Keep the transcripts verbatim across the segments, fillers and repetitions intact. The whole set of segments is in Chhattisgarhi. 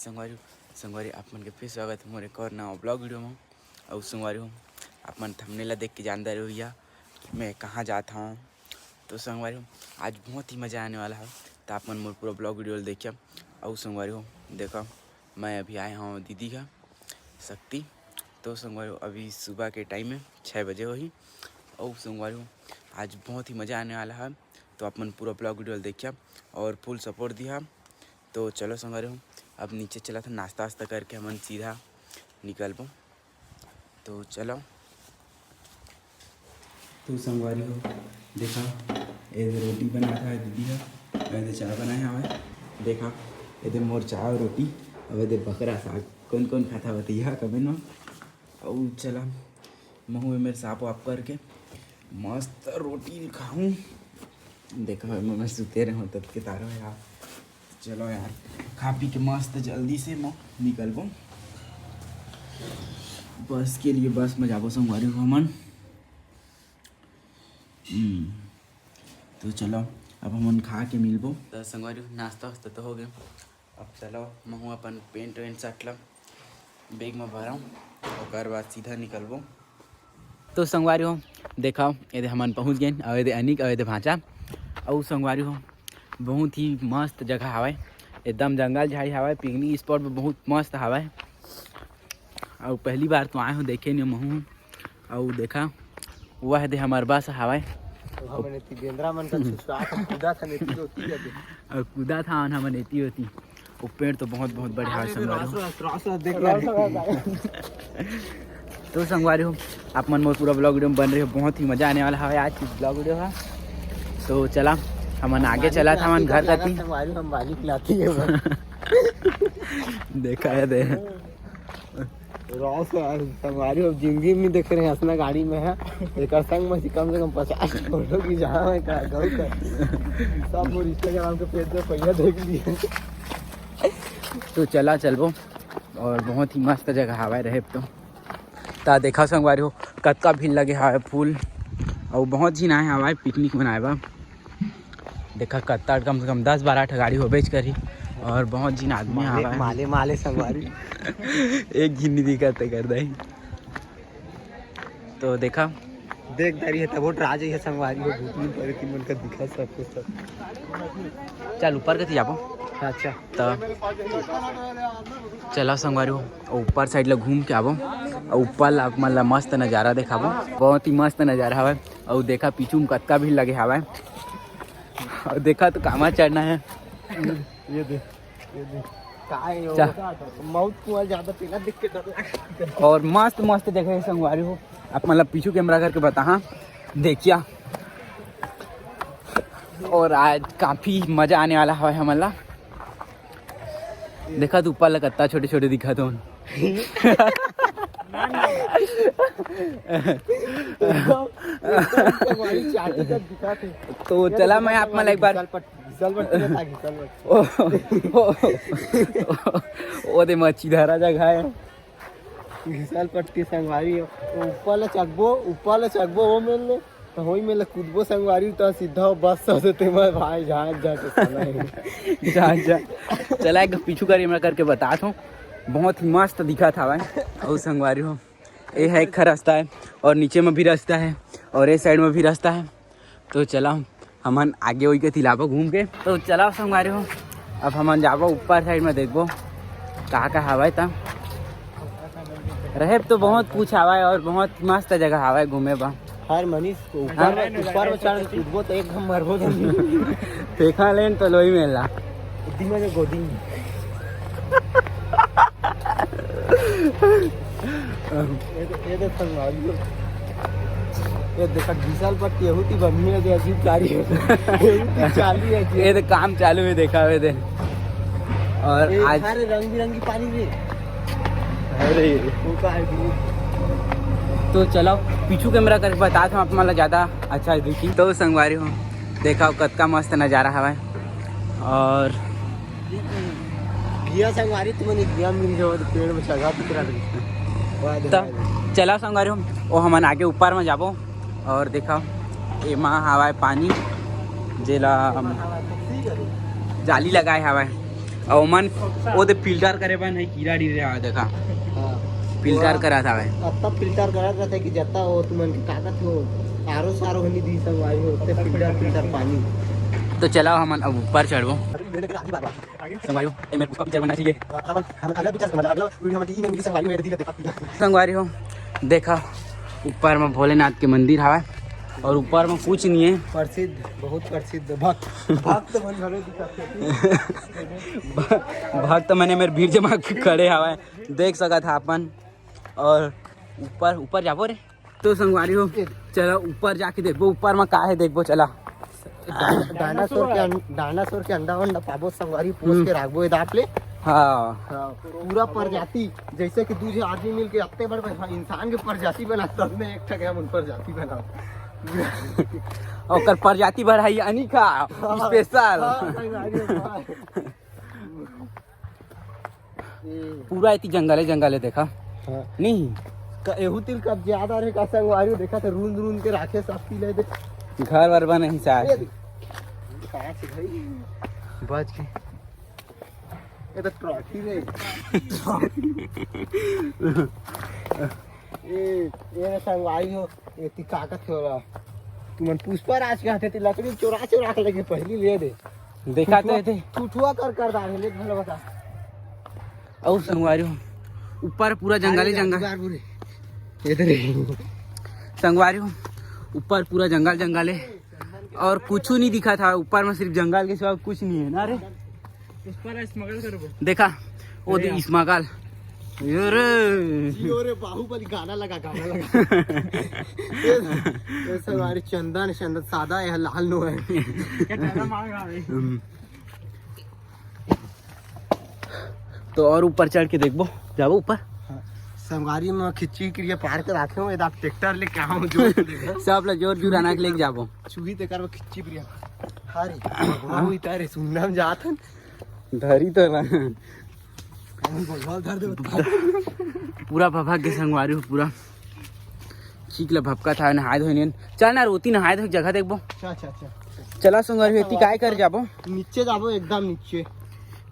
संगवारी हो, संगवारी, आप मन के फिर स्वागत हे मोर एक और नवा ब्लॉग वीडियो में। अउ संगवारी हो, आप मन थंबनेल ला देख के जानदार हो भैया, मैं कहाँ जात हूँ। तो संगवारी हो, आज बहुत ही मज़ा आने वाला है, तो आप मन मोर पूरा ब्लॉग वीडियो ला देखिया। अउ संगवारी हो, देखा, मैं अभी आए हूँ दीदी का शक्ति। तो संगवारी हो, अभी सुबह के टाइम है, छः बजे होही। अउ संगवारी हो, आज बहुत ही मज़ा आने वाला है, तो आप मन पूरा ब्लॉग वीडियो ला देखिया और फुल सपोर्ट दिया। तो चलो संगवारी हो, अब नीचे चला था, नाश्ता वास्ता करके हमन सीधा निकलबो। तो चलो, तो संगवारी हो, देखा, ये दे रोटी बना था दीदी हा, ये दे चाय बनाए हवे। देखा, ये दे मोर चाय और रोटी, अब ये दे बकरा साग। कौन कौन खाता बताइए comment में। अउ चला, महू मेर साफ वाफ करके मस्त रोटी खाऊं। देखा, मैं सुते रहूं तब के तारो यार। चलो यार, खा पी के मस्त जल्दी से मैं निकलबो बस के लिए। बस में जाबो संगवारी हो हमन। हम्म, तो चलो, अब हमन खा के मिलबो। तो संगवारी हो, नाश्ता वास्ता तो हो गए। अब चलो, महू अपन पैंट वैंट शर्ट ला बैग में भरऊँ, ओकर बाद सीधा निकलबो। तो संगवारी हो, देखा, ये दे हमन पहुँच गए, अउ ये दे अनिक, अउ ये दे भांचा। अउ संगवारी हो, बहुत ही मस्त जगह हवय, एकदम जंगल झाड़ी हवय, पिकनिक स्पॉट भी बहुत मस्त हवय। अउ पहली बार तो आए हो, देखे नहीं महू। अउ देखा, वह दे हमर बस हवय। तो हमन एती बेंदरा मन का छुसुआ के कूदा था, नेती होती है। अउ कूदा था हमन एती होती। वो पेड़ तो बहुत, बहुत बढ़िया है संगवारी हो। रास, रास, रास, रास देख ले। तो संगवारी हो, आप मन मोर पूरा ब्लॉग वीडियो में बन रहे हो, बहुत ही मजा आने वाला है आज की ब्लॉग वीडियो का। तो चला, हमन आगे चला था, हमन घर कती। संगवारी हम बाली खिलाती है। देखा है दे। रास, संगवारी हो, जिंदगी में देखे रहे हंसना गाड़ी में है। एक संग में से कम से कम पचास फोटो की जहाँ है का, गऊ का। सब मोर Instagram के पेज पे पहिया देख लिए। तो चला चलबो, और बहुत ही मस्त जगह हवय रहे तो। ता देखा संगवारी हो, कतका भीड़ लगे हवय फुल, अउ बहुत झिन आए हवय पिकनिक मनाए बर। देखा, कतका, कम से कम दस बारह ठा गाड़ी होबेच करही, और बहुत झिन आदमी माले, हवय। माले, माले संगवारी। एक झिन नहीं दिखत हे कर दही। तो देखा, देख दारी है तब वो राज है संगवारी हो, भूतनी पर की मन का दिखा सब कुछ सब। चल ऊपर कती जाबो। अच्छा। त चला संगवारी हो, ऊपर साइड ला घूम के आबो। अउ ऊपर ला आप मन ला मस्त नजारा देखाबो, बहुत ही मस्त नजारा हवय। अउ देखा पीछू में कतका भीड़ लगे हवय। अउ देखा तो कामा चढ़ना है। ये दे, ये दे। का है वो? चा- मौत कुआं ज्यादा तेला देख के डर लगा। और मस्त मस्त जगह है संगवारी हो, आप मन ला पीछू कैमरा करके बताहा, देखिया। और आज काफी मजा आने वाला हवय हमन ला। देखा तो ऊपर ला कत्ता छोटे छोटे दिखत होन। एकदम, एकदम संगवारी चाटी का दिखत हे। तो चला मैं आप मन ला एक बार घिसल पट्टी, घिसल पट्टी बता, घिसल पट्टी। ओ, ओ, ओ, ओ दे मच्छी धरा जगह है। घिसल पट्टी संगवारी हो। ऊपर ला चघबो, ऊपर ला चघबो, वो मेर ले, तो होई मेर ला कूदबो संगवारी, तो सीधा बस से ते मैं भाई झांक झांक के सोना है। जा, जा। चला एक पीछू करी मैं करके बतात हूँ, बहुत ही मस्त दिखत हवय। अउ संगवारी हो, ये है एक रस्ता है, और नीचे में भी रस्ता है, और ये साइड में भी रस्ता है। तो चला हमन आगे वही के तिलाबो घूम के। तो चला संगवारी हो, अब हमन जाबो ऊपर साइड में, देखबो का का हवय। त रहे तो बहुत कुछ हवय और बहुत मस्त जगह हवय घूमे बर। हर मनीष को ऊपर हाँ। में, ऊपर में चढ़ के कूदबो तो एक हम मरबो तो नहीं। फेंका लेन तो लोई मेला। गोदी में जो गोदी में। ये तो, ये तो संगवारी हो। ये देखा, घिसल पट्टी एहू ती बनी है, जो अजीब कारी है। एहू ती चाली है जी। ये तो काम चालू है, देखा हुए दे। और ये आज सारे रंग बिरंगी पानी रे। अरे। वो का है जी? तो चलो, पीछू कैमरा करके बतात हूँ आप मन ला ज्यादा अच्छा दिखी। तो संगवारी हो, देखा कतका मस्त नजारा हवय। और घिया संगवारी, तुमन घिया मिल जाओ तो पेड़ में चढ़ा के रख। वाह, त वाह। चला संगवारी हो, ओ हमन आगे ऊपर में जाबो। और देखा, एमा हवय पानी, जेला हम जाली लगाए हवय। अउ ओमन ओ दे फिल्टर करे बर नहीं, कीरा डीरे हवय, देखा। हाँ। फिल्टर करत हवय। अत्ता फिल्टर करत रहथे कि जत्ता वो तुमन के ताकत हो, आरो सारो हनी दी संगवारी हो, ओत्ते फिल्टर, फिल्टर पानी। तो चला, हमन अब ऊपर चढ़बो। संगवारी हो, ए मेरे पुष्पा पिक्चर बनना चाहिए। संगवारी हो, देखा, ऊपर में भोलेनाथ के मंदिर हवय अउ ऊपर में कुछ नहीं है। प्रसिद्ध, बहुत प्रसिद्ध भक्त, भक्त मन घलो दिखत हे। भ-, भक्त मन ए मेर भीड़ जमा के खड़े हवय, देख सकत हा अपन। अउ ऊपर, ऊपर जाबो रे। तो संगवारी हो, चलो ऊपर जाके देखबो, ऊपर में का है देखबो, चला। डायनासोर के अं-, डायनासोर के अंडा वंडा पाबो संगवारी, पोस के राखबो ए दाप ले। हाँ। हाँ, पूरा प्रजाति, जैसे कि दू झन आदमी मिल के अत्ते बड़ बड़ इंसान के प्रजाति बना, तब में एक ठक हमन प्रजाति बना। ओकर प्रजाति बढ़ाई अनिका, हाँ, स्पेशल। हाँ, संगवारी हो, हाँ। पूरा एती जंगल है, जंगल है, देखा। हाँ। नहीं। का एहू तिल कब ज्यादा रहे का संगवारी, देखा तो रूंद रूंद के राखे सब पी ले दे। घर वर बने ही साथ। ये देख। कहाँ से भाई? बच के। ये तो ट्रॉफी रे। ए, ए संगवारी हो, एती का कथे ओला? तुमन पुष्पा राज के हाथे ती लकड़ी चोरा चोरा के लेके पहली ले दे। देखा तो एते। ठुठुआ कर कर डाले, ले भला बता। अउ संगवारी हो, ऊपर पूरा जंगल है, जंगल। इधर ही। संगवारी हो, ऊपर पूरा जंगल, जंगल है अउ कुछ नहीं दिखा था ऊपर में, सिर्फ जंगल के सिवा कुछ नहीं है ना रे। उस पर स्मगल करबो। देखा, वो दे स्मगल। यो रे। यो रे, बाहुबली गाना लगा, गाना लगा। ये, ये संगवारी चंदन, चंदन सादा है, लाल नो है। क्या ज्यादा मांग रहा है? हम्म। तो अउ ऊपर चढ़ के देखबो, जाबो ऊपर। हाँ, संगवारी में खिच्ची क्रिया पार के राखे हो, ये आप ट्रैक्टर लेके आओ, जो सब ला जोर जुराना के लेके जाबो। छुही ते कर खिच्ची प्रिया। हाँ रे, भगवान हाँ। उतारे सुनना में जात हन। धरी तो रहा। पूरा भभक के संगवारी हो, पूरा चीक ला भभका था, नहाए धोए नीन। चल ना, रोती नहाए धोए जगह देखबो। अच्छा, अच्छा, अच्छा। चला संगवारी हो, एती काय कर जाबो? नीचे जाबो, एकदम नीचे।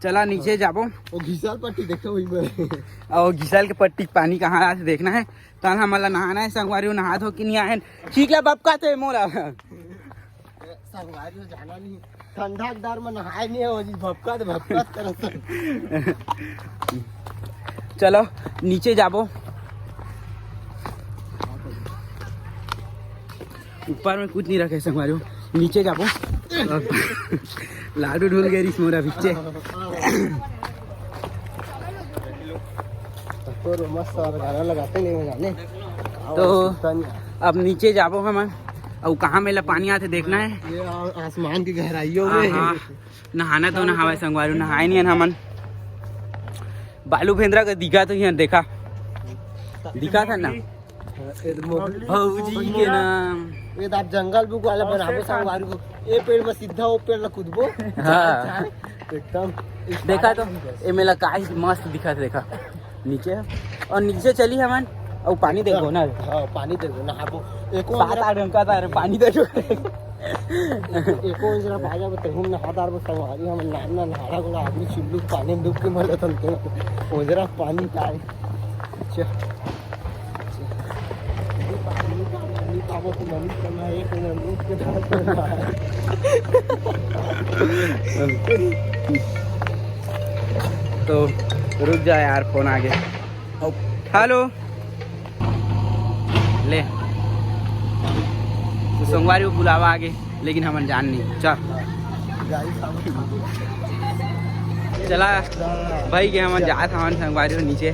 चला नीचे जाबो। वो घिसल पट्टी देखो वही पर। अउ घिसल के पट्टी पानी कहाँ आथे देखना है। तन हमन ला नहाना है संगवारी हो, नहा धो के नहीं आए हन। चीक ला भभका थे मोला। संगवारी हो जाना नहीं, ठंडा के डर में नहाए नहीं हो जी, भपकत भपकत करत। चलो नीचे जाबो। ऊपर में कुछ नहीं रखे संगवारी हो, नीचे जाबो। लाडू ढुल गए रिस मोरा बिच्चे। तो मस्त और गाना लगाते नहीं हो जाने। तो अब नीचे जाबो हमन, अउ कहाँ मेला पानी आथे देखना है। ये आ-, आसमान की गहराइयों हाँ, में। हाँ। नहाना तो नहावे संगवारी, नहाए नहीं हन हमन। बालू भेंदरा का दिखा तो यहाँ देखा, दिखा था ना। भौजी के नाम। ये तो आप जंगल बुक वाला बनाबो संगवारी हो। ये पेड़ में सीधा वो पेड़ ला कूदबो। हाँ। एकदम। देखा तो, ये मेला का मस्त दिखा था, देखा। नीचे अउ नीचे चली हमन अउ पानी देखबो ना। हाँ, पानी देखबो, नहाबो। एको सात आठ घंटा था, अरे पानी देखो। एको ओजरा बाजा बते हम नहा डारबो संगवारी, हम नाम ना नहाड़ा गोड़ा आदमी चुल्लू पानी में डूब के मरत हन तो ओजरा पानी का है। चल। तो रुक जा यार, फोन आ गया। हेलो, ले, तो संगवारी हो बुलावा आगे, लेकिन हमन जान नहीं। चल, चला भाई के हमन जात हवन संगवारी हो नीचे,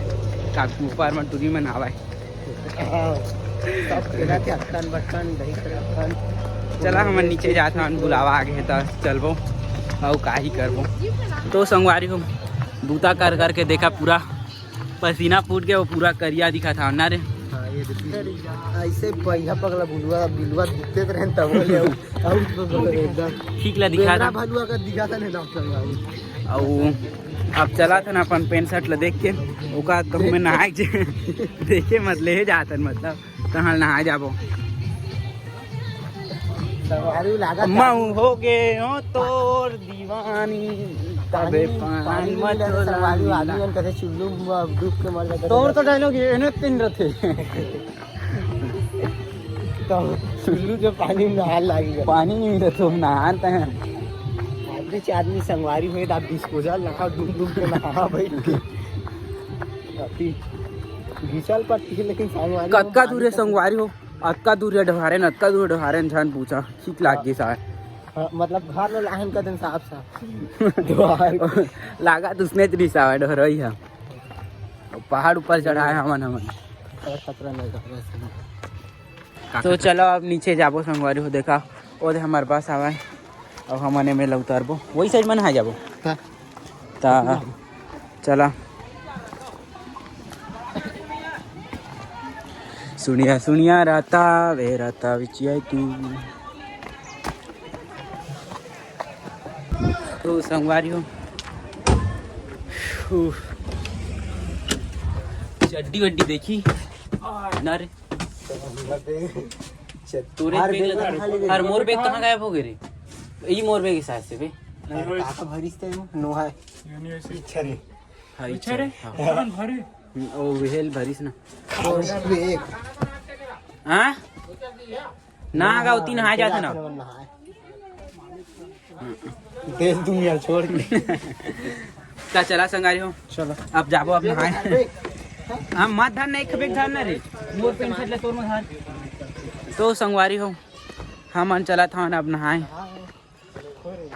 काफी ऊपर में टूरी मन आवाए। हाँ, सब खेला के अक्कन बक्कन, दही खड़ा अक्कन। चला, हमन नीचे जात हन, बुलावा आगे हे त चलबो, अउ का ही करबो। तो संगवारी हो, बूता कर कर के देखा, पूरा पसीना फूट के वो पूरा करिया दिखा था ना रे। हाँ, ये देखिए, ऐसे पहिया पगला बुलवा, बिलवा दिखते तो रहन तब बोले, अब तो बोले एकदम ठीक ला दिखा बेंदरा था। भलुआ का दिखा था ना डॉक्टर बाबू। अउ अब चला था ना अपन पैंट शर्ट ला देख के, ओका कहूँ में नहाए जे देखे मत ले जात हन, मतलब तहाँ नहाए जाबो। संगवारी लागत मऊ हो गे हो तोर दीवानी। अबे, पानी पानी मत मिला तो बोला, संगवारी हो, मिला। आदमी मन कथे चुल्लू म डूब के मर जाथे। तोर तो डायलॉग ये ने तीन रथे। तो चुल्लू जो पानी में नहान लागी गए। पानी नहीं मिला तो नहान तय। आदमी से आदमी संगवारी होए, तो आप डिस्पोजल नहा, डूब डूब के नहा बैठ के। अति घिसल पट्टी है, लेकिन संगवारी हो, कतका दूर है पानी संगवारी हो? अतका दूर है डोहारे न, अतका दूर डोहारे न, झन पूछा, ठीक लाग गे सार। हाँ, मतलब घर लो लाहन का दिन साफ साफ। डोहार। लागत उसने तरी सावा डोहरई हा। पहाड़ ऊपर चढ़ाए हमन, हमन। खतरा, खतरा नहीं, खतरा से नहीं। तो चलो अब नीचे जाबो संगवारी हो, देखा ओदे हमर बस आवे, अब हमन एमे ला उतरबो, वही साइड में नहाए जाबो। हाँ। ता चला। सुनिया सुनिया राता वे राता बिचिया की। तो संगवारी हो, उफ। चड्डी वड्डी देखी ना रे। तोरे हार बैग बेग लगा, लगा ले। हर मोर बेग कहाँ गायब हो गए रे? ई मोर बेग के साथ से बे। अरे काका भरिस ते नो है। अच्छा रे। हाँ, अच्छा रे। हाँ। कौन भरे? ओ वेहेल भरिस ना। ओ, एक। हाँ? ना गा, उती नहाए जात हे ना। नहाए। देश दुनिया छोड़ के। ता चला संगवारी हो। चलो। अब जाबो अब नहाए। हम मत धर नहीं खबे धर ना रे। मोर पेन सेट ले तोर में धर। तो संगवारी हो, हमन चलत हवन अब नहाए।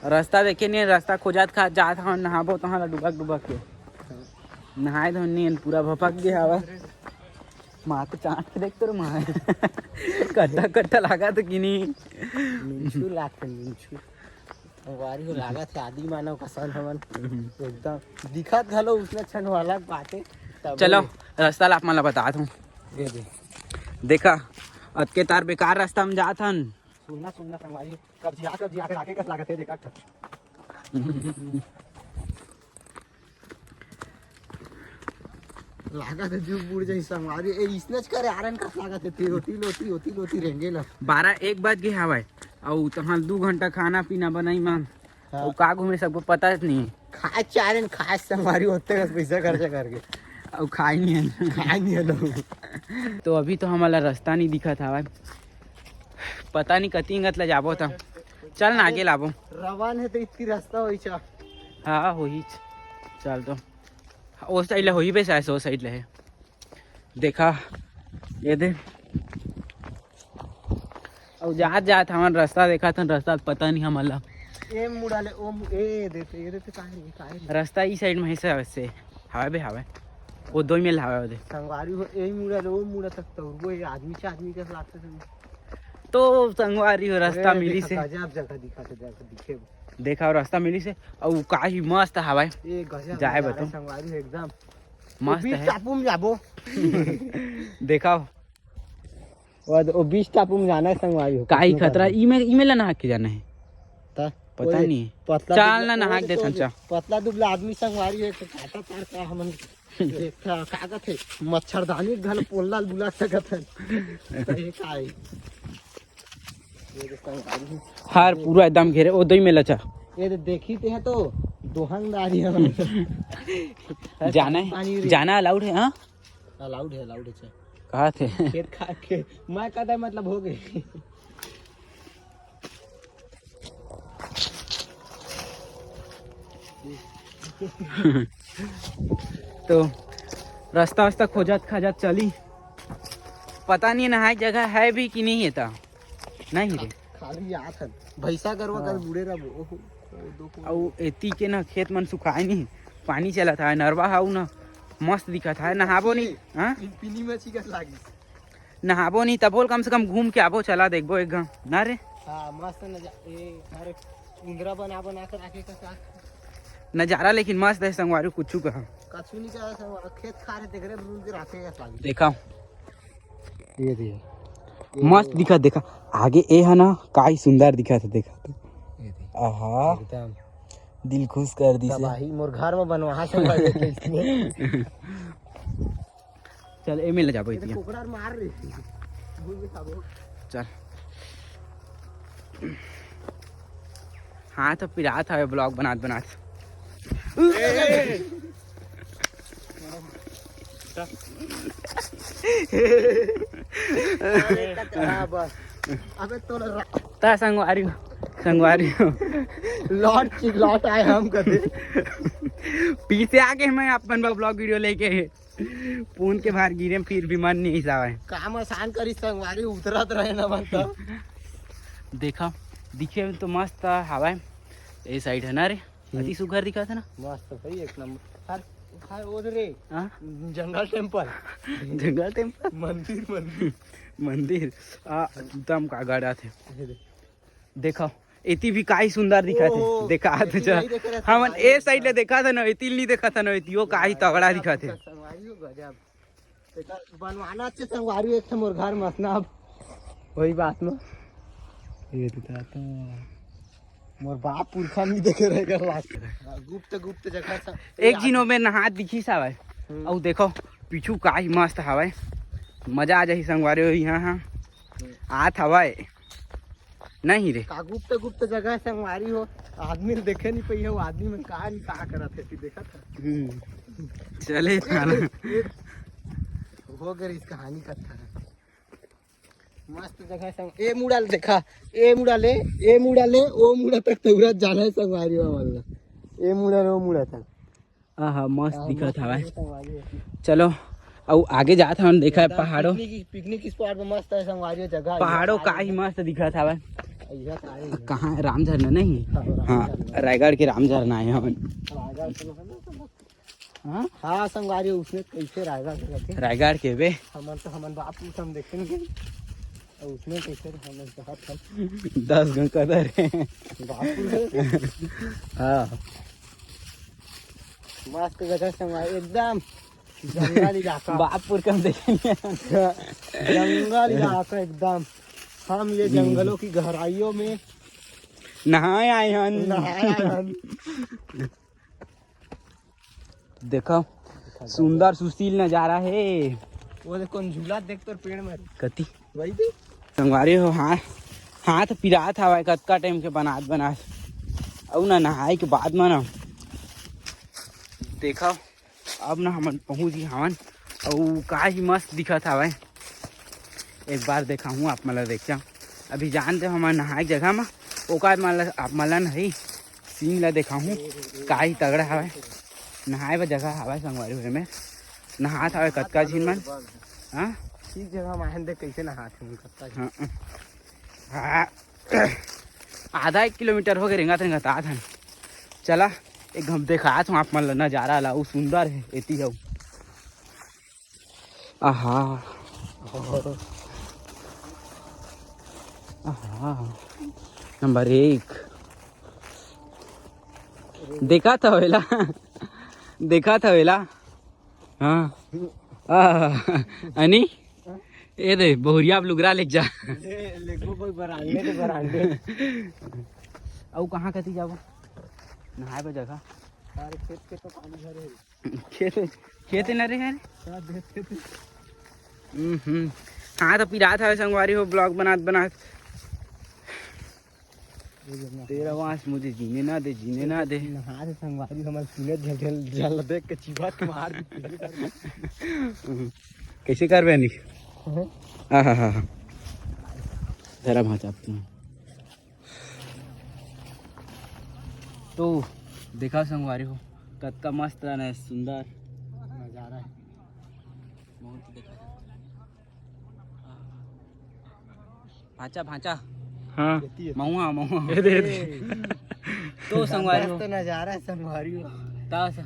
रास्ता देखे नहीं, रास्ता खोजत खा जात हवन, नहाबो तहाँ ला डुबक डुबक के। नहाए धोन नहीं, पूरा भपक गे हवा। माँ तो चाट के देख तोर माँ। कट्टा कट्टा लगा तो कि नहीं? मिंचू लागथे, मिंचू। संगवारी हो लागत हे आदि मानव कसन हमन। एकदम दिखत घलो उसने छन वाला बाटे। तब चलो, रास्ता ला आप मन ला बतात हूँ। ये दे। देखा, अतके तार बेकार रास्ता में जात हन। सुनना, सुनना संगवारी, कब्जिया, कब्जिया के राखे कस लागत हे, देखा। लागत हे जीव बुड़ जाही संगवारी। ए, इसने च करे आरन कस लागत हे, तेरे ओती लोती, ओती लोती रेंगे ला। बारह एक बज गे हवय, अउ तहाँ दू घंटा खाना पीना बनाई मान। हाँ। अउ का घूमे सबको पता नहीं। खाए चारेन, खाए संगवारी होते कस पैसा खर्चा करके। अउ खाए नहीं है। खाए नहीं है लोग। तो अभी तो हमला रास्ता नहीं दिखत हवय, पता नहीं कति अंगत ला जाबो त। चल ना आगे लाबो। रवान है तो इतनी रास्ता होई चा। हाँ, होही। चल तो। ओ साइड ले होही बे, शायद से ओ साइड ले है। देखा, ये दे। अउ जात जात हमन रास्ता देखत हन, रास्ता पता नहीं हमन ला। ए मुड़ा ले, ओ मु-, ए देते, ए देते काहे रे, काहे रे? रास्ता ई साइड में है से, से। हवे बे, हवे। वो दो मेल हवे ओदे। संगवारी हो, ए मुड़ा ले, ओ मुड़ा तक तो वो ये आदमी से आदमी के साथ से। तो संगवारी हो, रास्ता ए, मिली देखा, से। गजब जगह दिखा से, जगह दिखे। देखा, रास्ता मिली से। अउ का ही मस्त हवे। ए गजब जाए नजारा बतू। संगवारी हो एकदम। मस्त ओ बीच है। टापू में जाबो। देखाओ। ओ, ओ बीच टापू में जाना है संगवारी हो। काई खतरा, ई में, ई में ला नहा के जाना है। ता? पता ओए, नहीं। पतला चाल दुबला, ना नहा ओए के दे तो संचा। पतला दुबला आदमी संगवारी हो, तो काटा तार का हमन देखा, का कहत हे? मच्छरदानी घल पोल्ला बुला सकत हन। तो ये का है? ये दे संगवारी हो। हार पूरा एकदम घेरे, ओ दई में लचा। ये दे देखी ते है तो दोहंगदारी है। जाना है? पानी रे। जाना अलाउड है, हाँ? अलाउड है, अलाउड है, चल। कहा थे? खेत खा के, मैं कहता मतलब हो गए। तो रास्ता वास्ता खोजत खाजत चली, पता नहीं नहाए जगह है भी कि नहीं है ता। नहीं रे। खाली आत हन। भैंसा गरवा हाँ। कर बूढ़े रह, ओहो, ओ दो को। अउ एती के ना खेत मन सुखाए नहीं, पानी चलत है, नरवा हाउ ना, मस्त दिखत है, नहाबो नहीं, हाँ? पिन-, पिनी मछी कस लागी। नहाबो नहीं, तभो ले कम से कम घूम के आबो, चला देखबो एक घाम, ना रे? हाँ, मस्त नजा-, ए, अरे, इंदिरा बना, बना कर आके का साथ। नजारा लेकिन मस्त है संगवारी, कुछ कहा। कछु नहीं कहा संगवारी, खेत खार है, देख रहे, बुन के राखे का साथ। देखा। ये दे। मस्त दिखत, देखा। आगे ए है ना, का ही सुंदर दिखत है, देखा तो। ये दे। आहा। एकदम। दिल खुश कर दी से। तबाही, मोर घर में बनवा है सब भाई, कैसे? चल, ए में ले जाबो ये तो इतिया। कुकड़ा मार रही। भूल भी खाबो। चल। हाँ, तो पिरात हवे vlog बनात बनात। अबे तो रा- ता संगवारी हो, संगवारी हो। लौट की लौट आए हम कभी। पीछे आके मैं अपन ब्लॉग वीडियो लेके पून के बाहर गिरे, फिर भी मन नहीं सावे। काम आसान करी संगवारी, उतरत रहे ना मन तो। देखा, दिखे में तो मस्त हवाए। ए साइड है ना रे, अति सुघर दिखत है ना। मस्त भाई, एक नंबर। हर, हर वो रे। हाँ? जंगल टेम्पल। जंगल टेम्पल? मंदिर, मंदिर। मंदिर। आ, एकदम का गाड़ा थे। ये देख। देखो, एती भी काई सुंदर दिखत हे। ओ, देखा तो एती जा। नहीं देखे रहते हमन भाई, ए साइड ले देखा था ना, एती नहीं देखा था ना, एती वो काई तगड़ा दिखत हे। संगवारी हो गजब। देखा, बनवाना अच्छे संगवारी एक ठो मोर घर मसना अब। वही बात में। ये तो था तो मोर बाप पुरखा नहीं देखे रहेगा लास्ट। गुप्त, गुप्त जगह सब। एक जिनो में नहात दिखी सावय। हम्म। अउ देखो, पीछू काई मस्त हवय। मजा आ जाही संगवारी हो यहाँ, हाँ। हम्म। आत हवय। नहीं रे। का गुप्त गुप्त जगह संगवारी हो, आदमी ल देखे नहीं पई हो, आदमी मन कहाँ नहीं कहाँ करत हे, तू देखत हे? हम्म। चले थाना। हो गई इस कहानी कथा। मस्त जगह संग, ए मुड़ा ले देखा, ए मुड़ा ले, ए मुड़ा ले, ओ मुड़ा तक तौरत जाना है संगवारी हो वाला। ए मुड़ा ले, ओ मुड़ा तक। आहा, मस्त हाँ, दिखत मस्त हवय। जगह संगवारी हो। चलो, अउ आगे जात हन, देखा है एकदम पहाड़ों। पिकनिक, पिकनिक स्पॉट में मस्त है संगवारी हो जगह। पहाड़ों का ही मस्त दिखत हवय। ऐसा का है? कहाँ है? राम झरना नहीं? हाँ, राम हाँ, झरना। रायगढ़ के राम झरना है हमन। रायगढ़ के मतलब हाँ? हाँ, संगवारी हो, उसने कैसे रायगढ़ के जाते? रायगढ़ के बे। हमन तो हमन बाप हम देखेंगे। अउ उसने कैसे हमन कहा था? दस गो कदर है। बाप हाँ। मस्त जगह संगवारी, एकदम जंगल इलाका। बाप पुरखा हम देखे नहीं है। जंगल इलाका एकदम। हम ये हम्म। जंगलों की गहराइयों में नहाए आए हन। नहाए आए हन। देखो, सुंदर सुशील नजारा है। वो देखो, झूला देख तोर पेड़ में। कति? वही पे। संगवारी हो, हाँ, हाथ पिरात हवय कतका टाइम के बनात बनात। अउ ना नहाए के बाद में ना देखो, अब ना हमन पहुँच गे हवन। अउ का ही मस्त दिखत हवय, एक बार देखाहूँ आप मन ला। देखा, अभी जानते हो हमन नहाए के जगह म, ओकर मन ला, आप मन ला नहीं सीन ला देखाहूँ, का ही तगड़ा हवय। नहाए बर जगह हवय संगवारी हो, एमे नहात हवय कतका झिन मन। हाँ? ठीक जगह म आए हन, देख कैसे नहात हे कतका झिन। हाँ। हाँ। आधा एक किलोमीटर हो गए रेंगत रेंगत आत हन। चला, एक घम देखात हूँ आप मन ला नजारा ला, उ सुंदर है एती हऊ। आहा। आहा। नंबर एक। देखा था वेला। देखा था वेला। हाँ। आहा। अनि? ए दे, बहुरिया आप लुगरा लेके जा। ले, लेगो कोई बरांडे दे, बरांडे। अउ कहाँ कती जाबो? नहाए बर जगह। अरे खेत के तो पानी भरे हे। खेत, खेत न रे, अरे। का देख खेत? हम्म, हम्म। हाँ, तो पिरात हवे संगवारी हो, ब्लॉग बनात बनात। ये जो नहा- तेरा वास मुझे जीने ना दे, जीने ना दे। नहा से संगवारी हमर सुने जल, जल देख के चिबा के मार दी। कैसे करबे अनिल? हाँ। आहा हा हा। धरा भांचा अपना। तो देखा संगवारी हो, कतका मस्त रहना है, सुंदर नजारा है। बहुत देखा भांचा, भांचा। हाँ। महुआ, महुआ। ए दे, ए दे। तो संगवारी हो। मस्त नजारा है संगवारी हो। ता स-,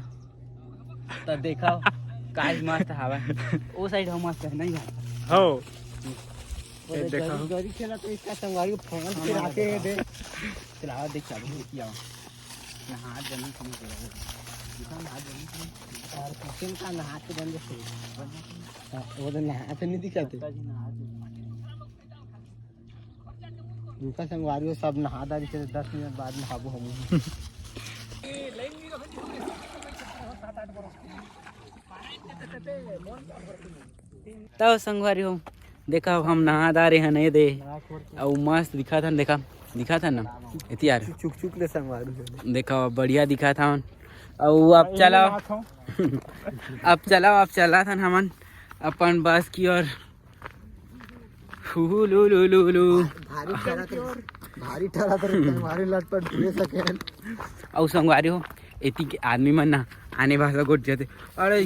ता देखा, काज मस्त हवा। ओ साइड हम मस्त है, नहीं है? हो। वो ए, देखा गरी, हो। गरी खेला तो इसका संगवारी को फोन से आके दे। चलावा देख, चालू हो किया। नहात जमीन समझ गया। इतना नहात जमीन समझ। और किचन का नहात के बन जैसे। हाँ, वो तो नहात नहीं दिखाते। दूसरा संगवारी हो, सब नहा दारी से दस मिनट बाद नहाबो हम। तब संगवारी हो, देखा हम नहा दारे हन, ए दे। अउ मस्त दिखत हन, देखा, दिखत हन ना, एती यार। चुक चुक ले संगवारी हो। देखा, बढ़िया दिखत हन। अउ अब चला, अब चला, अब चला थन हमन अपन बस की ओर। हु लु लु लु लु। भारी ठहरत रहिस, भारी ठहरत रहिस, भारी लटपट घूमे सकेन। अउ संगवारी हो, एती के आदमी मन ना आने भाषा गोठ जाथे। अरे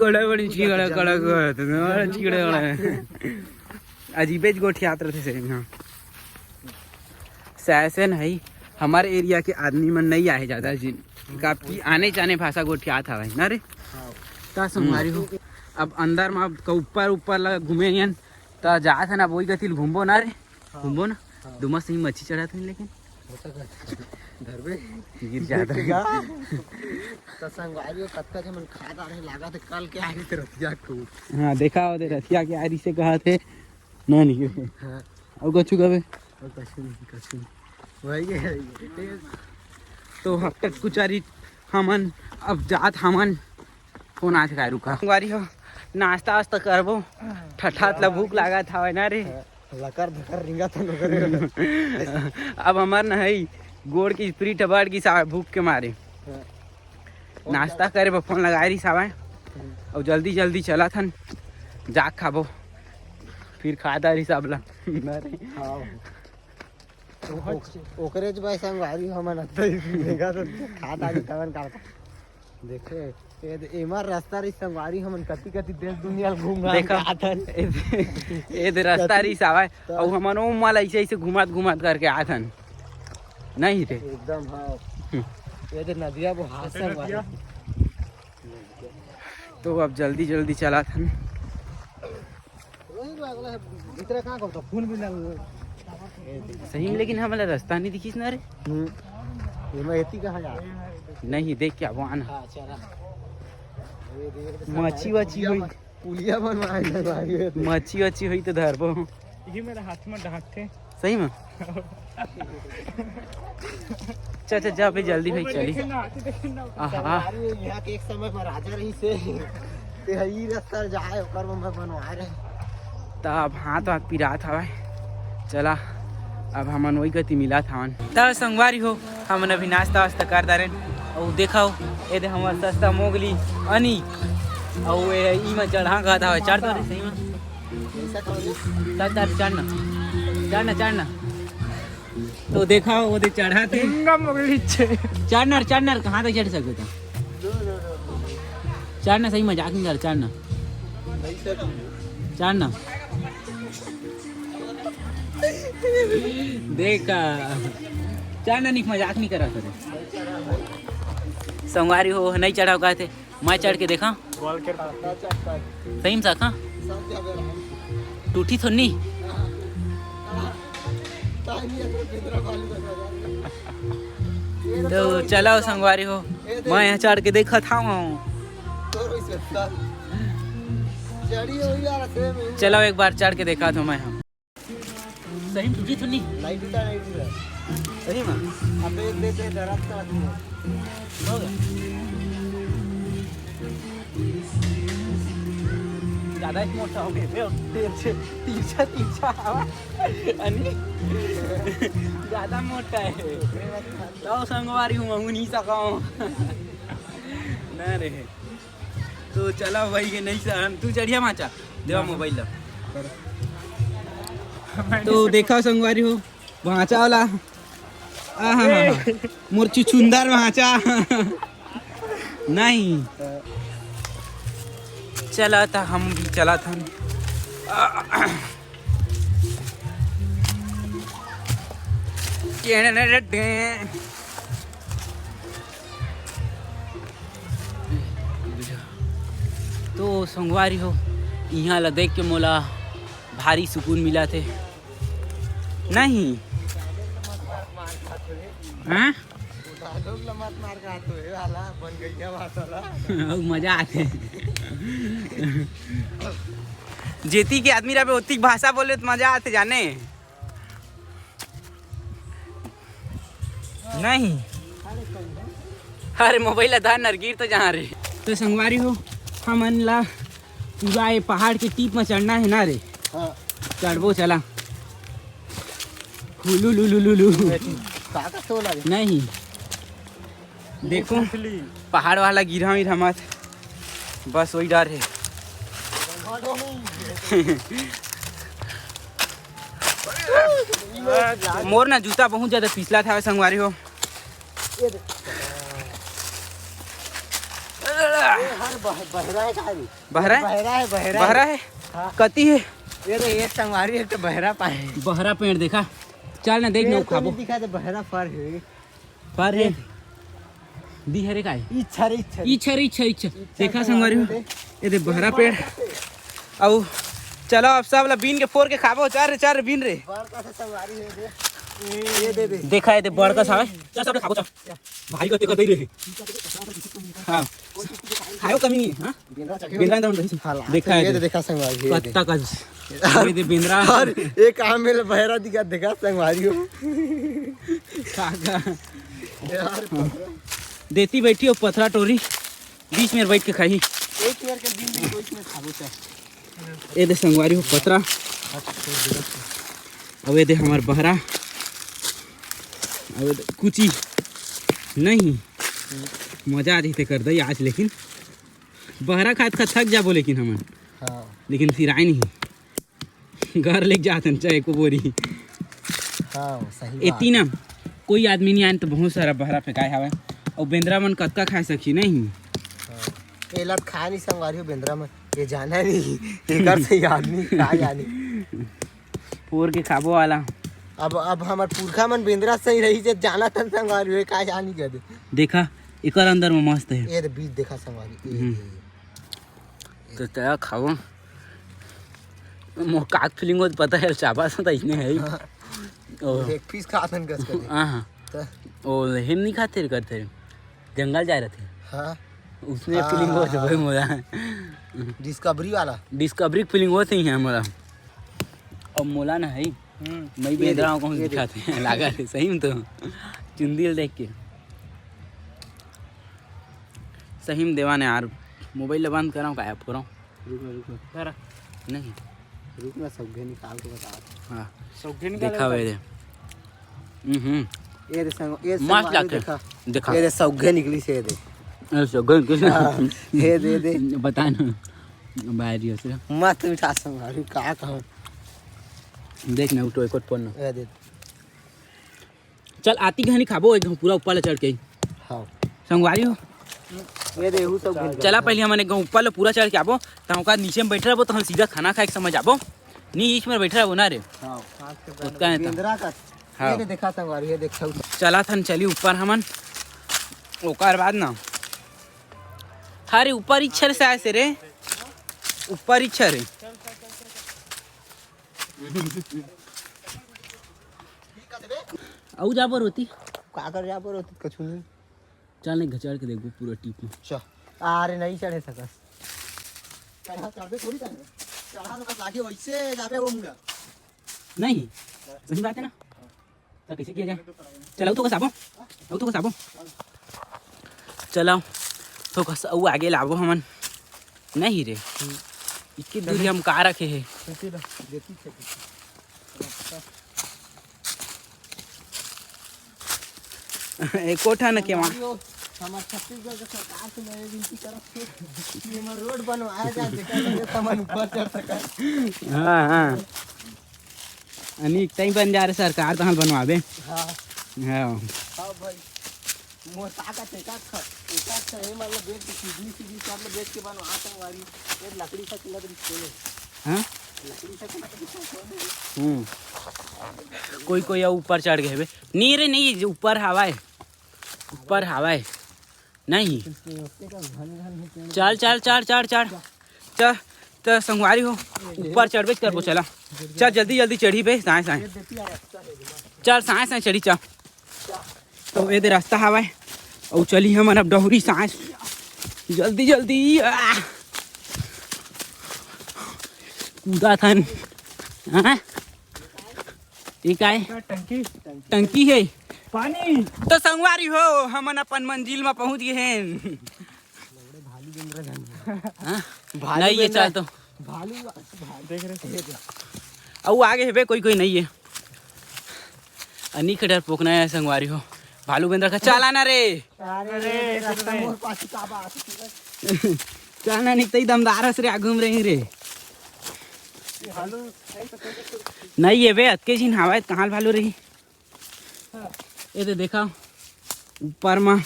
कड़ा बड़ी छी, कड़ा कड़ा करत, अरे छी कड़ा कड़ा। अजीबेच गोठियात रहिथे से, हाँ। सैसन है, हमारे एरिया के आदमी मन नहीं आए ज्यादा जिन, काफी आने जाने भाषा गोठियात हवय ना रे। हाँ। ता संगवारी हो, अब अंदर में अब ऊपर ऊपर ला घूमे हन, ता जात है ना, वही गति घूमबो ना रे। हाँ। घूमबो ना। हाँ। दुमा सही मच्छी चढ़त है लेकिन धरबे। गिर जाता है। त संगवारी हो, कतका झन मन खा डारे हे, लागत हे कल के आही ते रतिया खूब। हाँ, देखा हो दे रतिया के आरी से कहा थे। नहीं, नहीं। हाँ। अउ कछु कबे? अउ कछु नहीं, कछु नहीं। वही है, वही है। तो हफ्ते कुचारी हमन अब जात हमन। फोन आथे का, रुका। संगवारी हो, नाश्ता वास्ता करबो। ठठात ला भूख लागत हवय ना रे। लकर धकर रिंगत हन ओकर। अब हमर न हई गोड़ की स्प्रिट बढ़ गिस हवय भूख के मारे। हाँ। नाश्ता करे बर फोन लगाए रिस हवय। हम्म। अउ जल्दी जल्दी चलत हन, जा खाबो, फिर खा डारिस सब ला। हाँ। ओ-, ओकरे ज भाई संगवारी हमन अत्ता ही देखा तो खा डारिस हमन का। देखे, ए दे, एमा रास्ता रहिस संगवारी, हमन कति कति देश दुनिया ल घूम घाम देखा। के आथन। ए दे, ए दे रास्ता कति रहिस आवय, त अउ हमन ओ माल ऐसे ऐसे घुमात घुमात करके आथन, नहीं रे? एकदम, हाँ। हम्म। ए दे नदिया वो हाथ संगवारी। तो अब जल्दी जल्दी चलाथन। भीतरे कहाँ करता? फोन भी ना हुआ। सही में, लेकिन हमला रास्ता नहीं दिखिस ना रे। हम्म। ये मैं एती कहाँ जा? नहीं, देख क्या वो आना। हाँ, चला। ये देख, मच्छी वच्छी होई। पुलिया बनवाए ना भाई, ये देख। मच्छी वच्छी होई तो धरबो। ये मेरा हाथ में डांट थे। सही में? चल, चल, जा बे, जल्दी भाई, चली। देखे ना, आते देखे ना। आहा। अरे, यहाँ के एक समय में राजा रहिस हे। ते ह ई रास्ता जाए, ओकर में मैं बनवा रहे। त अब हाथ वाथ पिरात हवय। चला, अब हमन वही गति मिलत हवन। त संगवारी हो, हमन अभी नाश्ता वास्ता कर डारेन। अउ देखव, ए दे हमर सस्ता मोगली अनी। अउ ए, ई में चढ़ा कहत हवय, चढ़ तो रे, सही में। चल, चल, चढ़ ना। चढ़ ना, चढ़ ना। तो देखा, वो दे चढ़ा थे। गंगा मोगली छे। चढ़ ना, चढ़ ना, कहाँ तक चढ़ सकते था? चढ़ ना, सही मजाक नहीं कर, चढ़ ना। चढ़ ना। देखा। चढ़ ना, निक मजाक नहीं करा करे। संगवारी हो, नहीं चढ़ाव कहते। मैं चढ़ के देखा। सही में साखा? टूटी तो नहीं? तो चलाओ संगवारी हो, मैं यहाँ चढ़ के देखत हूँ। चलाओ एक बार चढ़ के देखत हूँ मैं। सही में टूटी तो नहीं? नहीं टूटा, नहीं टूटा। सही में? अब एक दे दे, डरा तो आदमी हो। हो गया। ज्यादा ही मोटा हो गया, देर से तिरछा, तिरछा हवा। अनि ज्यादा मोटा है। तो संगवारी हूँ, मैं नहीं सका हूँ। ना रे। तो चला भाई, ये नहीं सहन। तू चढ़िया माचा, देवा मोबाइल ला। तो देखा संगवारी हो, भांचा वाला। आहा, मोर चुचुंदर भांचा। नहीं। चला था, हम भी चला था। तो संगवारी हो, इहाँ ला देख के मोला भारी सुकून मिला थे। नहीं। हाँ? अउ मजा आथे। जेती के आदमी रहबे, ओती के भाषा बोले त मजा आथे जाने। नहीं। अरे मोबाइल ला धर नर, गिर तो जहाँ रे। तो संगवारी हो, हमन ला पूरा ये पहाड़ के टीप में चढ़ना है ना रे। हाँ। चढ़बो चला। हुलू लू लू लू लू। काका सो लगे। नहीं। देखो, पहाड़ वाला गिरा मिरा मत, बस वही डर है। मोर ना जूता बहुत ज्यादा पिछला था संगवारी हो। ये देख। हर बह-, बहरा है का रे? बहरा है? बहरा है, बहरा है। बहरा है? हाँ। कती है? ये तो एक संगवारी, एक तो बहरा पाए। बहरा पेड़ देखा, चल ना देख ना पेड़ तो खाबो। नहीं दिखा, तो बहरा फर है। फर है। दी हरे का है? इच्छा रे, इच्छा रे। इच्छा रे, इच्छा, इच्छा। इच्छा देखा से संगवारी हो, मार दे। ये दे बहरा पेड़। अब चलो, अब सब ला बीन के फोर के खाबो। चार रे, चार रे बीन रे। बड़ का से संगवारी है दे। ये दे दे। देखा है दे बड़ का सावे। चल सब ला खाबो चल। भाई को तेको दे रे। हाँ। खायो कमी नहीं है, हाँ? बेंद्रा चढ़े बेंद्रा एकदम रही। हाँ, देखा है ये दे। देखा संगवारी, ये दे। पत्ता का ये दे बेंद्रा। और एक आम में बहरा दिखा, देखा संगवारी हो। का, का? यार, देती बैठी हो पथरा टोरी, बीच में बैठ के खाही। एक पेड़ के दिन दिन कोई में खाबो चाहे। ये दे संगवारी हो पथरा। अब ये दे हमार बहरा। अब ये दे कुची नहीं। मजा आ जैसे कर दई आज, लेकिन बहरा खात खात थक जाबो, लेकिन हमन। हाँ। लेकिन फिर आए नहीं। घर लेके जात हन चाहे एको बोरी। हाँ, सही बात। एती ना कोई आदमी नहीं आए तो बहुत सारा बहरा फेंकाए हवे। और बेंद्रा मन कतका खाए सकही नहीं। हाँ। एला तो खाए नहीं संगवारी हो बेंद्रा मन। ये जाना नहीं। एकर से ही आदमी खा जानी। फोर के खाबो वाला। अब, अब हमर पुरखा मन बेंद्रा सही रही जब जाना तन संगवारी हो, का जानी कर दे। देखा, एकर अंदर में मस्त है। ये दे बीज देखा संगवारी, ये हम्म। दे। तो तया खाओ। मोर काक फीलिंग होत पता है, चाबा सा तो इसने है ही। हाँ। ओ। एक पीस खातन कस कर दे। हाँ, हाँ। तो ओ, लेकिन नहीं खाते रे, करते रे। जंगल जाए रहते। हाँ। उसने हाँ, फीलिंग होत हाँ, भाई हाँ। मोला। डिस्कवरी वाला। डिस्कवरी फीलिंग होत ही है मोला। अब मोला ना है। हम्म। मैं ये बेंद्रा देख, हूँ, कौन ये देख। दिखाते हैं, लागा रे, सही में तो। चुंदी ल देख के। सही में देवा ने यार, मोबाइल ला बंद कराऊँ का, फोड़ो? रुक ना, रुक ना। करा। नहीं। रुक ना, सौघे निकाल के बता। हाँ। सौघे निकाल देखा के हुए बता। रे। हम्म। ये दे संग-, ये मस्त संगवारी लगते। देखा। देखा। ये दे सौघे निकली से ये दे। अरे सौघे निकली से। हाँ, ये दे, दे। बता ना। बाहर ही हो से। मस्त मिठास संगवारी, का कहूँ। देख ना, उठो, एक और फोन ना। ये दे। चल, आती घनी खाबो, एक घाव पूरा ऊपर ले चढ़ के। हाँ। संगवारी हो? ये दे, एहू सब घनी चला, खाबो। पहले हमन एक घाव ऊपर ले पूरा चढ़ के आबो, त ओकर नीचे में बैठ रहबो, त हम सीधा खाना खाए के समय जाबो। नी, बीच में बैठ रहबो ना रे। हाँ। ओतका है त। बेंद्रा का। हाँ। ये दे, देखा संगवारी, ये देख, छौरी। चला थन, चली ऊपर हमन। ओकर बाद ना। अरे, ऊपर इच्छर से आए से रे। ऊपर इच्छर है। अउ जाबो रोती। का कर जाबो रोती, कछु नहीं। चल, नहीं, घचड़ के देखबो पूरा टीप में। चल। अरे, नहीं चढ़े सकस। चढ़ा, चढ़बे थोड़ी करबे। चढ़ा तो बस आगे वैसे जाबे वो मुड़ा। नहीं, सही बात है ना? तो कैसे किया जाए? चल, अउ तो कस आबो। अउ तो कस आबो। चल, अउ तो कस अउ आगे लाबो हमन। नहीं रे, इतनी दूर हम का रखे है? एको ठन के वहाँ। हमार छत्तीसगढ़ के सरकार से मैं ये विनती करत हूँ कि हमर रोड बनवाया जाए, जेकर वजह से हमन ऊपर चढ़ सकन। हाँ, हाँ। अनिक तई बन जा रे सरकार, तहाँ बनवाबे। हाँ। हाँ। हाँ भाई। मोर का का तेका ख-, तेका ख-, हे मतलब बेच के, किडनी, किडनी सब ल बेच के बनवा संगवारी। ये लकड़ी का किला तो बिस्कुट है। हाँ? लकड़ी का किला तो बिस्कुट है। हम्म। कोई, कोई अउ ऊपर चढ़ गए बे। नहीं रे, नहीं, जो ऊपर हवा है। ऊपर हवा है। नहीं। चल, चल, चल, चल, चल। चल, त संगवारी हो, ऊपर चढ़बे करबो, चला। चल, जल्दी, जल्दी चढ़ी बे, साए, साए। चल, साए, साए चढ़ी, चल। तो ये दे रास्ता हवय, अउ चली हमन अब डहुरी साए। जल्दी, जल्दी, आ। कूदा थन। हाँ? ये का है? टंकी। टंकी है। पानी। तो संगवारी हो, हमन अपन मंजिल में पहुंच गए हैं। हाँ? भालू नहीं, ये बेंद्रा चल तो। भालू, भालू। देख रहे हो? अउ आगे हेबे कोई, कोई नहीं है। अनिक डरपोकना है संगवारी हो। भालू बेंदरा का चाला ना रे। अरे, रास्ता मोर पास का बात। चाला नहीं, तई दमदार हस रे, आगू में रही रे। नहीं ये बे, अतके झिन हवाए, कहाँ भालू रही? ये दे देखा, ऊपर मा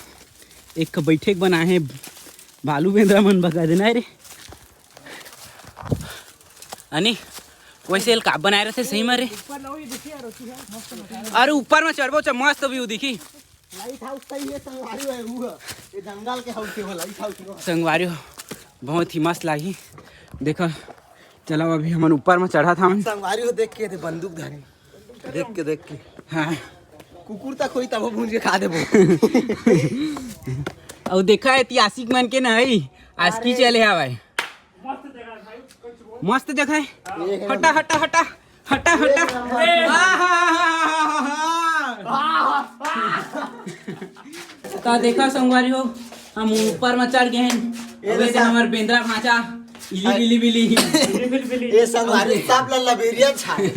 एक बैठे के बना है, भालू बेंदरा मन बगा देना है रे। अनि वैसे एल का बनाए रहते सही में रे। अरे ऊपर में चढ़बो च मस्त view दिखी। लाइट हाउस सही है, संगवारी है वो। ये जंगल के हाउस है वो, लाइट हाउस है वो। संगवारी हो, बहुत ही मस्त लागी। देखा, चलो अभी हमन ऊपर में चढ़त हवन। संगवारी हो, देख के दे बंदूक धरे, देख के, देख के। हाँ। कुकुर तक होई तब भूंज के खा देबो। अउ देखा ऐतिहासिक मन के नहीं, आसकी चले हवाए। मस्त जगह है। हटा, हटा, हटा, हटा, हटा। आहा। त देखा संगवारी हो, हम ऊपर में चढ़ गए हैं। ये अबे देखा। हमर बेंदरा भांचा, इली बिली बिली। ये संगवारी सब ला लबेरिया छाए।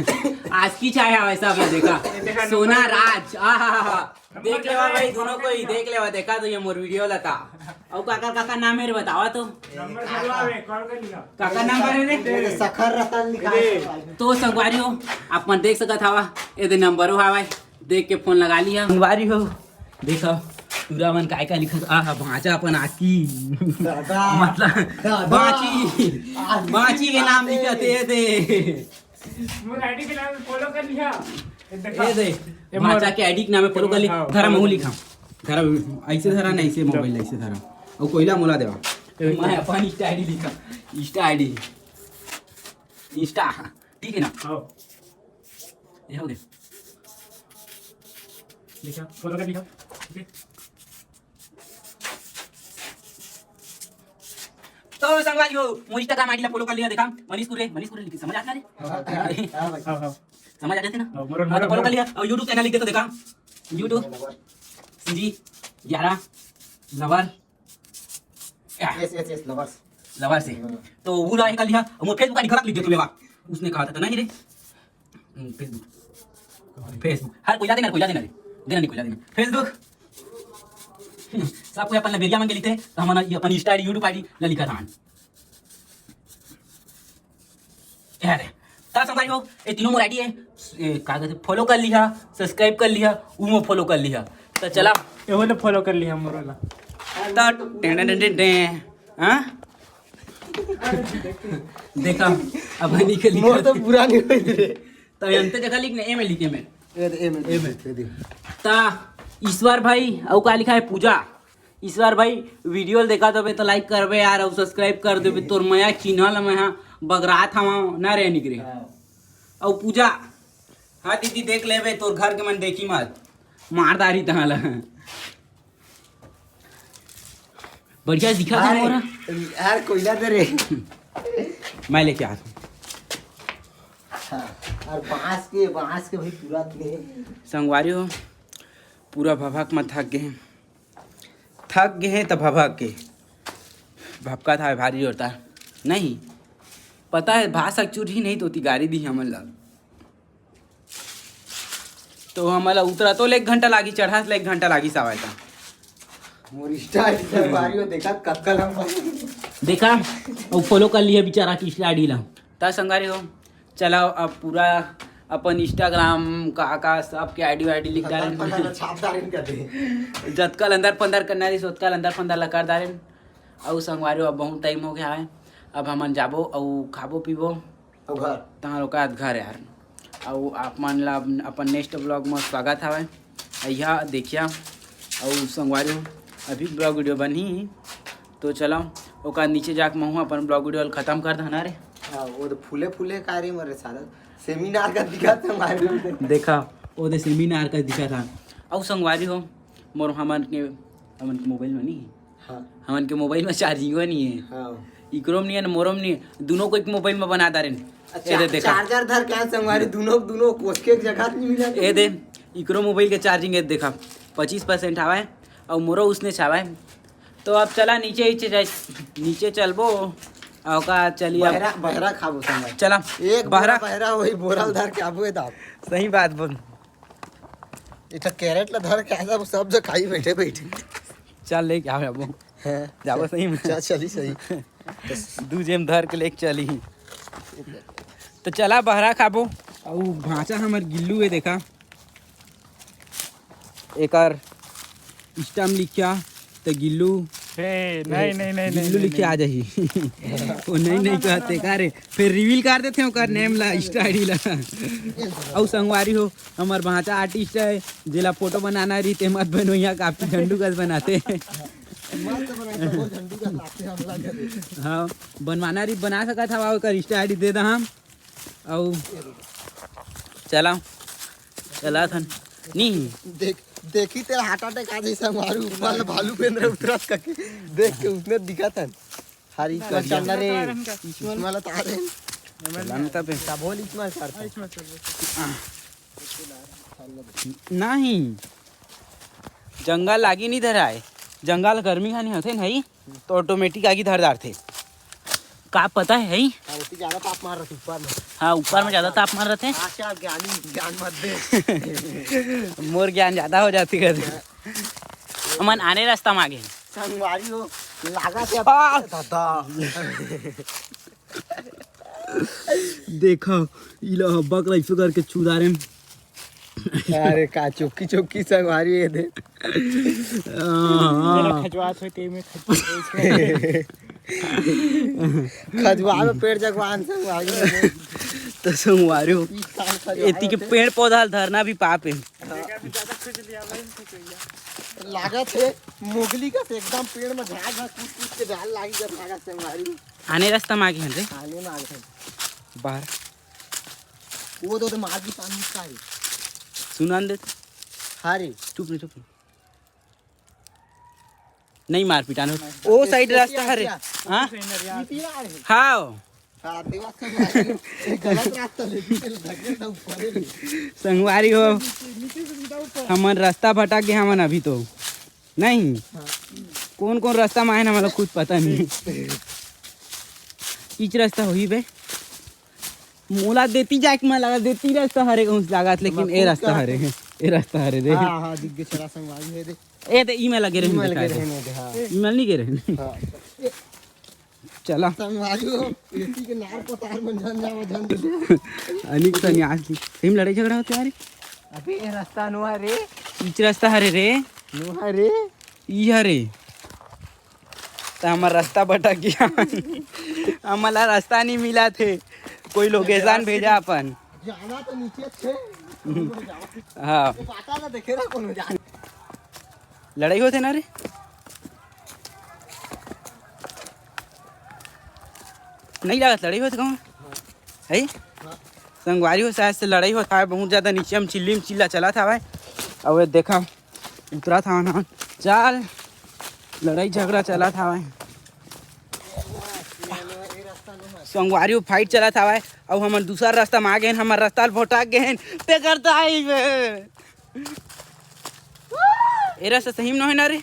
आसकी छाए हवाए सब ला देखा। सोना राज, आहा। देख लेवा भाई, दोनों कोई देख लेवा, देखा तो ये मोर वीडियो लता। अउ काका, काका नाम है रे, बतावा तो। नंबर चलवा बे, कॉल कर लिया। काका नंबर है रे? ये सखर रतन लिखा है। तो संगवारी हो, आप मन देख सकत हवा, ये दे नंबर हो हवाए, देख के फोन लगा लिया। संगवारी हो, देखो, पूरा मन काय का लिखत, आहा, भांचा अपन आकी। दादा। मतलब, दादा। बाची, आकी बाची के नाम लिखत है, ये दे। मोर आईडी के नाम फॉलो कर लिया। ये देखा। ये दे, ये भांचा मोर के आईडी के नाम फॉलो कर ली। हाँ, धरा, महू लिखा। धरा, ऐसे धरा, नहीं, ऐसे मोबाइल, ऐसे धरा। और कोयला मोला देवा। ये मैं अपन इंस्टा आईडी लिखा। Insta ID. इंस्टा, ठीक है ना? हाँ। ये हो गया। लिखा, फॉलो कर लिखा। ठीक है। तो संगवारी हो, मोर Instagram आईडी ला फॉलो कर लिया, देखा, मनीष कुरे, मनीष कुरे लिखी, समझ आता रे? हाँ, हाँ, हाँ, भाई। हाँ, हाँ। समझ आ जाते ना? हाँ, मोर, हाँ, तो मोर, फॉलो कर लिया, और YouTube चैनल लिख दे तो देखा, YouTube CG ग्यारह lover. Yes, yes, yes, lovers. Lover से। हाँ। तो वो ला कर लिया, और मोर Facebook आईडी खराब लिख दे तू, लेवा। उसने कहा था, तो नहीं रे। हम्म, Facebook। Facebook। हर कोई ला देना, कोई ला देना रे। देना नहीं, कोई ला देना। Facebook। सब कोई अपन लबेरिया मन के लिखते, तो हमन ये अपन Insta आईडी, YouTube आईडी ला लिखा था। ये रे। ता संगवारी हो, ये तीनों मोर आईडी है। ए, का कहते, फॉलो कर लिया, सब्सक्राइब कर लिया, उमो फॉलो कर लिया। तो चला। ये वो तो फॉलो कर लिया मोर ला। ता टेन टेन टेन टेन। हाँ? देखा, अब नहीं के लिखा। मोर तो पूरा नहीं होई रे। तो अंत जगह लिख ने, ए में लिखे में। ए दे, ए में ए में। दे दे। ता ईश्वर भाई, अउ का लिखा है? पूजा। ईश्वर भाई, वीडियो ल देखा तो बे तो लाइक करबे यार, अउ सब्सक्राइब कर देबे। तोर मया चिन्हा ल मैं हा बगरात हवा ना रे निकरे। हाँ। अउ पूजा, हाँ दीदी देख लेबे, तोर घर के मन देखी मत, मार दारी तहाँ ला। बढ़िया दिखा था अरे, मोरा। यार, कोयला दे रे। मैं लेके आता हूँ। हाँ, और बांस के, बांस के भाई पूरा तुले। संगवारी हो, पूरा भभक में थक गए हैं। थक गए हैं त भभक के। भभका था भारी जोरदार। नहीं, पता है, भाषा चुर ही नहीं तो ओती गारी दी हमन ला। तो हमला उतरा तो ले एक घंटा लागी, चढ़ा ले एक घंटा लागी सावय ता। मोर Insta आईडी संगवारी हो, देखा कतका लंबा। देखा, वो फॉलो कर लिया बेचारा की Insta आईडी ला। ता संगवारी हो, चला अब पूरा अपन Instagram का, का सबके आईडी वाईडी लिख डारेन। पता ना छाप डारेन कर दे। जतका लंदर पंदर करना रही, सोतका लंदर पंदर ला कर डारेन। अउ संगवारी हो, अब बहुत टाइम हो गया है, अब हमन जाबो अउ खाबो पीबो। अउ घर। तहाँ लोग का घर यार। अउ आप मन ला अपन, अपन नेक्स्ट ब्लॉग में स्वागत हवय। अइहा देखिया। अउ संगवारी हो, अभी ब्लॉग वीडियो बनही, तो चलो ओकर नीचे जाके महू अपन ब्लॉग वीडियो ल खत्म कर देना रे। हाँ, वो तो फूले फूले का रे मरे सारा। सेमिनार का दिखा था मारे। देखा, वो तो सेमिनार का दिखा था। अउ संगवारी हो, मोर हमन के, हमन के मोबाइल में नहीं। हाँ। हमन के मोबाइल में चार्जिंगो नहीं है। हाँ। इकरो में नहीं है, न मोरो में नहीं है। दोनों को एक मोबाइल में बना डारेन। अच्छा, ये दे देखा। चार्जर धर के संगवारी, दोनों, दोनों कोस के एक जगह नहीं मिला। ये दे, इकरो मोबाइल के चार्जिंग है, देखा, पच्चीस परसेंट आवा है, और मोरो उसने छावा है। तो अब चला नीचे, नीचे जाए, नीचे चलबो, और का चली अब। बहरा, बहरा खाबो संगवारी। चला, एक बहरा। बहरा वही बोरल धर के आबो, ये दाब। सही बात बोल। इतना कैरेट ला धर के आ जाबो, सब जगह खाई बैठे बैठे। चल, लेके आओ, जाबो। हैं? जाबो सही में। चल, चली सही। दू जेम धर के लेके चली। तो चला, बहरा खाबो। अउ भांचा हमर गिल्लू हे, देखा, एकर Insta म लिखा, त गिल्लू, हे, नहीं, नहीं, नहीं, नहीं, गिल्लू नहीं, लिख के नहीं। आ जाही। वो नहीं, नहीं कहते का रे, फिर रिवील कर देते हैं ओकर नेम ला, Insta ID ला। अउ संगवारी हो, हमर भांचा आर्टिस्ट है, जेला फोटो बनाना रही ते मत बनोइया, काफी झंडू कस बनाते। मस्त बनाए, सब झंडू कस लागते हमला करे। हाँ, बनवाना रही, बना सकत हवा, ओकर Insta ID दे दा हम। अउ चला, चला थन। नहीं। देख, देखी तेरा हार्ट अटैक आ जाई संगवारी, ऊपर ले भालू पेंदरा उतरत कके। देख के उसने दिखा थन। हरी का चलना रे। इसमें ला तारे। चला न तबे। तब होल इसमें करता। नहीं। जंगल आगी नहीं धराए। जंगल गर्मी खानी होथे नहीं, तो ऑटोमेटिक आगी धर डारथे। का पता है, है? हाँ, ओती ज्यादा ताप मार रहा ऊपर में। हाँ, ऊपर में ज्यादा ताप मार रहा थे। आशा ज्ञानी ज्ञान मत दे। मोर ज्ञान ज्यादा हो जाती कर। हमन आने रास्ता में आगे। संगवारी हो, लागा से आ! दादा। देखा, इला हब्बा कला ऐसे करके चुदारे में। अरे का चौकी चौकी संगवारी ये दे। हाँ। खजवात होते में खजवात। खजवा में पेड़ जगवान संगवारी। तो संगवारी हो। एती के पेड़ पौधा ल धरना भी पाप है। लागत है मोगली का से एकदम पेड़ में झाड़ झाड़ कूद कूद के डाल लागी जब लागत संगवारी। आने रास्ता में आगे हन रे। आने में आगे हन। बाहर। वो तो, तो मार भी पानी का है। सुनान दे। हाँ रे। चुप नहीं, चुप नहीं। नहीं मार पिटान हो। ओ साइड रास्ता हरे। हाँ? हाँ। हाँ, देवा संगवारी, ये गलत रास्ता ले, पीछे ले धकेल दे ऊपर ले। संगवारी हो, नीचे से सीधा ऊपर। हमन रास्ता भटक गए हमन अभी तो। नहीं। हाँ। कौन कौन रास्ता में आए ना, मतलब कुछ पता नहीं। इच रास्ता होही बे। मोला देती जाए के मन लगा, देती रास्ता हरे कहूँ लागत, लेकिन ए रास्ता हरे, ए रास्ता हरे रे। हाँ, हाँ, दिख गए, चला संगवारी है दे। ए दे, ई में लगे रहे, ई में लगे रहे, हाँ। ई में नहीं गे रहे। हाँ। चला। संगवारी हो, एती के नार पतार मन झन जावा, झन दे। अनिक तो नहीं आज की। सही में लड़ाई झगड़ा होते यार। अबे, ये रास्ता नुआ रे। इच रास्ता हरे रे। नुआ रे। ई हरे। त हमर रास्ता भटक गया। हमला रास्ता नहीं मिला थे। कोई लोकेशन भेजा अपन। जाना तो नीचे थे। हाँ। ये बाटा ना देखे ना कोनो जान। लड़ाई होते ना रे। नहीं लागत लड़ाई होत कहूँ। है? संगवारी हो, शायद से लड़ाई होत हवय, बहुत ज्यादा नीचे में चिल्ली में चिल्ला चलत हवय। अब ये देखा, उतरत हवन हम। चल, लड़ाई झगड़ा चलत हवय। संगवारी हो, फाइट चलत हवय। अब हमन दूसरा रास्ता में आ गए, हमर रास्ता ल भटक गए। ते करता है बे। ए रास्ता सही में न होय ना रे।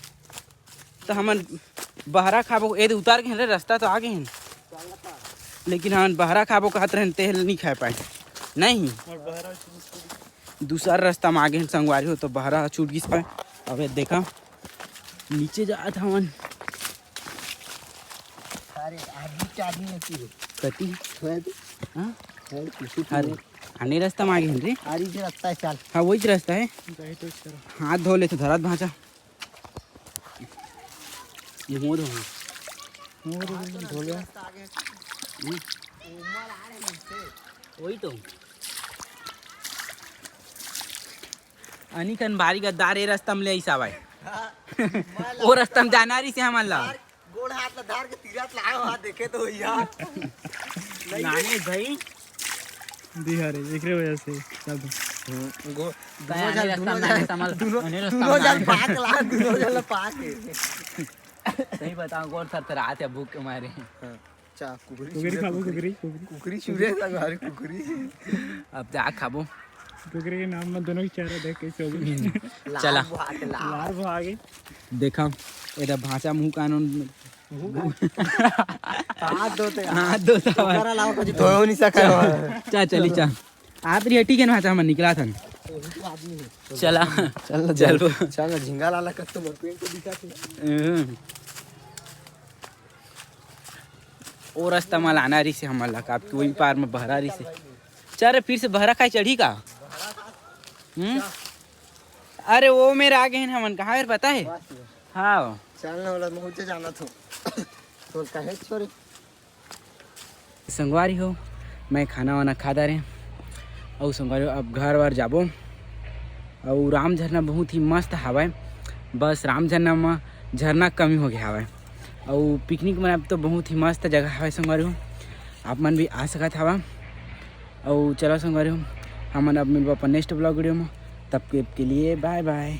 तो हमन बहरा खाबो, ए दे उतार के हन रे, रास्ता तो आ गए हन, लेकिन हमन बहरा खाबो कहत रहन, तेल नहीं खाए पाए। नहीं, दूसरा रास्ता में आ गए हन संगवारी हो, तो बहरा छूट गिस पाए। अबे देखा, नीचे जात हमन। अरे, आदमी के आदमी है कि रे? कटी? थोड़ा दे। हाँ? थोड़ा कुछ ही अरे, नहीं। आने रास्ता में आ गए हन रे। अरे, ये रास्ता है, चल। हाँ, वही रास्ता है। हाथ धो ले तो धरत भांचा। मुंह धो। मुंह धो, धो ले। हम्म। वही तो। अनिकन भारी गद्दार ए रास्ता में ले आइस हवय। ओ रास्ता में जाना रहिस हे हमन ला। गोड़ हाथ ला धार के तीरथ लाए हो, हाथ देखे तो भैया। नानी भाई। दिहा रे, एकरे वजह से सब। हम्म, गो-, तय दोनों आने जन, रास्ता दोनों में आने जन, समझ, दोनों, आने रास्ता दोनों में जन आने। पाक ला, दोनों जन ला पाक है। सही बताओ, गोड़ थरथरात हे भूख के मारे। हाँ, चा, कुकरी कुकरी चूरे, खाबो, कुकरी। कुकरी, कुकरी चूरे, संगवारी कुकरी। अब जा खाबो। कुकरी के नाम में दोनों के चेहरा देख कैसे हो गई। लाल चला। बुआ के लाल। लाल बुआ आ गई। देखा, एदा भांचा मुंह कानून। हाथ धोते हैं। हाथ धोता हुआ। ओकरा अलावा कुछ धोयो नहीं सका है। चा, चली चा। आप रियटी के भांचा हमन निकला थन। चला। चल ना, चल वो। चल ना, झिंगा लाला कस तो मोर पेट को दिखा थे। हम्म। ओ रास्ता म लाना रहिसे हमन ला, काबर कि वही पार म बहरा रहिसे। चल रे, फिर से बहरा खाए चढ़ी का? हम्म। अरे वो मेर आ गए हैं हमन, कहाँ मेर पता है? हाँ। चल ना, ओला मुझे जाना थो। तो कहे छोरे। संगवारी हो, मैं खाना वाना खा डारे। अउ संगवारी हो, अब घर वर जाबो। अउ राम झरना बहुत ही मस्त हवय, बस राम झरना म झरना कमी हो गया हवय। अउ पिकनिक मनाए तो बहुत ही मस्त जगह हवय संगवारी हो, आप मन भी आ सकत हवा। अउ चलो संगवारी हो, हमन अब मिलबो अपन नेक्स्ट ब्लॉग वीडियो म, तब के, के लिए बाय बाय।